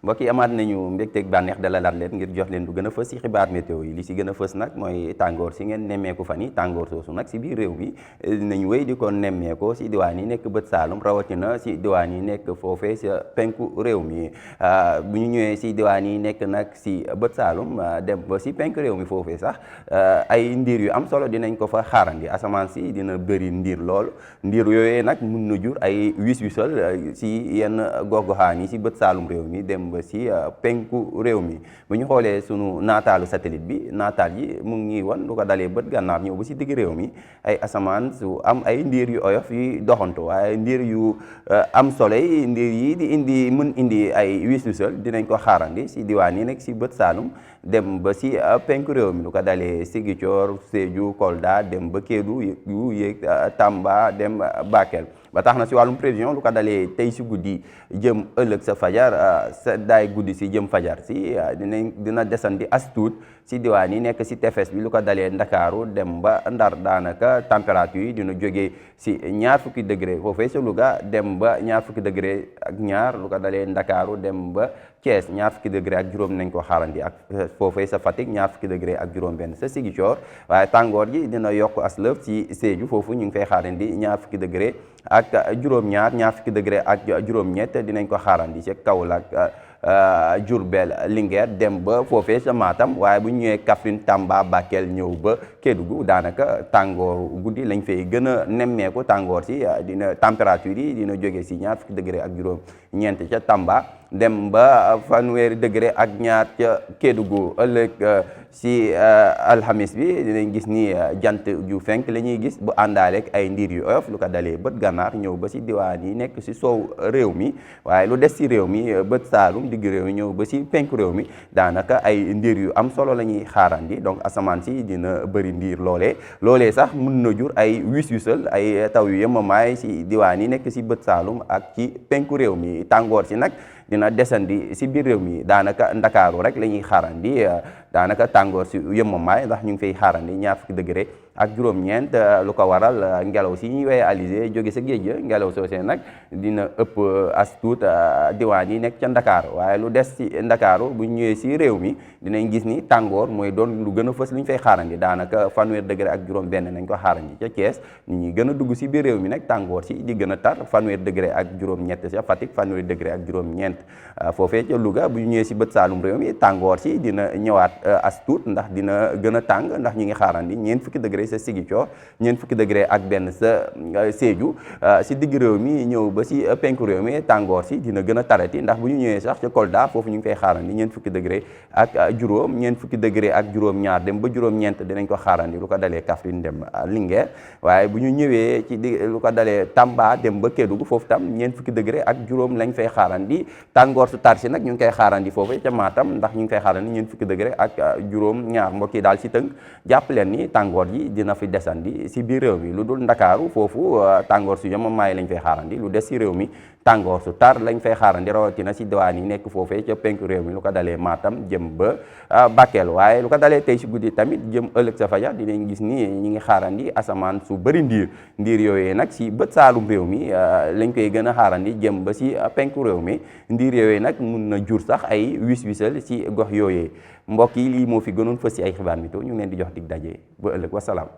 mbokk yi amaat nañu mbégteeg bànneex dalalaat leen ngir jox leen lu gën a fës ci xibaar météo yi li ci gën a fës nag mooy tàngoor si ngeen nemmeeku fan yi tàngoor soosu nag si biir réew mi dinañ wéy di ko nemmeekoo si diwaan yi nekk bët Saalum rawatina si diwaan yi nekk foofee sa penku réew mi bu ñu ñëwee si diwaan yi nekk nag si bët Saalum dem ba si penku réew mi foofee sax ay ndiir yu am solo dinañ ko fa xaarandi asamaan si dina bëri ndiir lool ndiir yooyee nag mun na jur ay wis-wisal si yenn gox-goxaan yi si bët Saalum réew mi dem ba si penku réew mi bu ñu xoolee sunu naataalu satellite bi naataal yi mu ngi wan lu ko dalee bët gànnaar ñëw ba si digg réew mi ay asamaan su am ay ndiir yu oyof yu doxantu waaye ndiir yu am solo yi ndiir yi di indi ay wis-wisal dinañ ko xaarandi si diwaan yi nekk si bët Saalum dem ba si penku réew mi lu ko dalee Ziguinchor Sédhiou Kolda dem ba Kédougou yu yéeg Tamba dem Bakel ba tax na si wàllum prévision lu ko dalee tey si guddi jëm ëllëg sa fajar sa daay guddi si jëm fajar si dina desandi as tuut si diwaan yi nekk si tefes bi lu ko dalee Ndakaaru dem ba Ndar daanaka température yi dina jógee si ñaar fukki degré foofee sa Louga dem ba ñaar fukki degré ak ñaar lu ko dalee Ndakaaru dem ba Thiès ñaar fukki degré ak juróom nañ ko xaarandi ak foofee sa Fatick ñaar fukki degré ak juróom benn sa Ziguinchor waaye tàngoor ji dina yokk as lëf ci Sédhiou foofu ñu ngi fay xaarandi ñaar fukki degré ak juróom-ñaar ñaar fukki degré ak juróom-ñett dinañ ko xaarandi ci Kaolack Diourbel Linguère dem ba foofee sa Matam waaye bu ñu ñëwee Kaffrine Tamba Bakel ñëw ba Kédougou daanaka tàngoor guddi lañ fay gën a nemmeeku tàngoor si dina température yi dina jóge si ñaar fukki degré ak juróom-ñeent ca Tamba dem ba fanweeri degré ak ñaar ca Kédougou ëllëg si alxamis bi dinañ gis ni jant ju fenk la ñuy gis bu àndaaleeg ay ndiir yu oyof lu ko dalee bët gànnaar ñëw ba si diwaan yi nekk si soow réew mi waaye lu des si réew mi bët Saalum digg réew mi ñëw ba si penku réew mi daanaka ay ndiir yu am solo la ñuy xaarandi donc asamaan si dina bëri ndiir loolee sax mun na jur ay wis-wisal ay taw yu yemamaay si diwaan yi nekk si bët Saalum ak ci penku réew mi tàngoor si nag dina desandi si biir réew mi daanaka Ndakaaru rek la ñuy xaarandi daanaka tàngoor si yemamaay ndax ñu ngi fay xaarandi ñaar fukki degré ak juróom-ñeent lu ko waral ngelaw si ñuy woowee alizé jóge sa géej ga ngelaw soosee nag dina ëpp as tuut diwaan yi nekk ca Ndakaaru waaye lu des si Ndakaaru bu ñëwee si réew mi dinañ gis ni tàngoor mooy doon lu gën a fës lu ñu fay xaarandi daanaka fanweer degré ak juróom-benn nañ ko xaarandi ca Thiès nit ñi gën a dugg si biir réew mi nag tàngoor si di gën a tar fanweer degré ak juróom-ñett sa Fatick fanweer degré ak juróom-ñeent foofee ca Louga bu ñu ñëwee si bët Saalum réew mi tàngoor si dina ñëwaat as tuut ndax dina gën a tàng ndax ñi ngi xaarandi ñeent fukki degré sa Ziguinchor ñeent fukki degré ak benn sa Sédhiou si digg réew mi ñëw ba si penku réew mi tàngoor si dina gën a tarati ndax bu ñu ñëwee sax ca Kolda foofu ñu ngi fay xaarandi ñeent fukki degré ak juróom ñeent fukki degré ak juróom-ñaar dem ba juróom-ñeent dinañ ko xaarandi lu ko dalee Kaffrine dem Linguère waaye bu ñu ñëwee ci lu ko dalee Tamba dem ba Kédougou foofu tam ñeent fukki degré ak juróom lañ fay xaarandi tàngoor su tar si nag ñu ngi koy xaarandi foofu ca Matam ndax ñu ngi koy xaarandi ñeent fukki degré ak juróom-ñaar mbokk yi daal si tënk jàpp leen ni tàngoor ji dina fi desandi si biir réew mi lu dul Ndakaaru foofu tàngoor su yemamaay lañ fay xaarandi lu des si réew mi tàngoor su tar lañ fay xaarandi rawatina si diwaan yi nekk foofee ca penku réew mi lu ko dalee Matam jëm ba Bakel waaye lu ko dalee tey si guddi tamit jëm ëllëg sa fajar dinañ gis ni ñi ngi xaarandi asamaan su bëri ndiir yooyee nag si bët Saalum réew mi lañ koy gën a xaarandi jëm ba si penku réew mi ndiir yooyee nag mun na jur sax ay wis-wisal si gox yooyee mbokk yi lii moo fi gënoon fës si ay xibaar météo ñu ngi leen di jox dig daje ba ëllëg wasalaam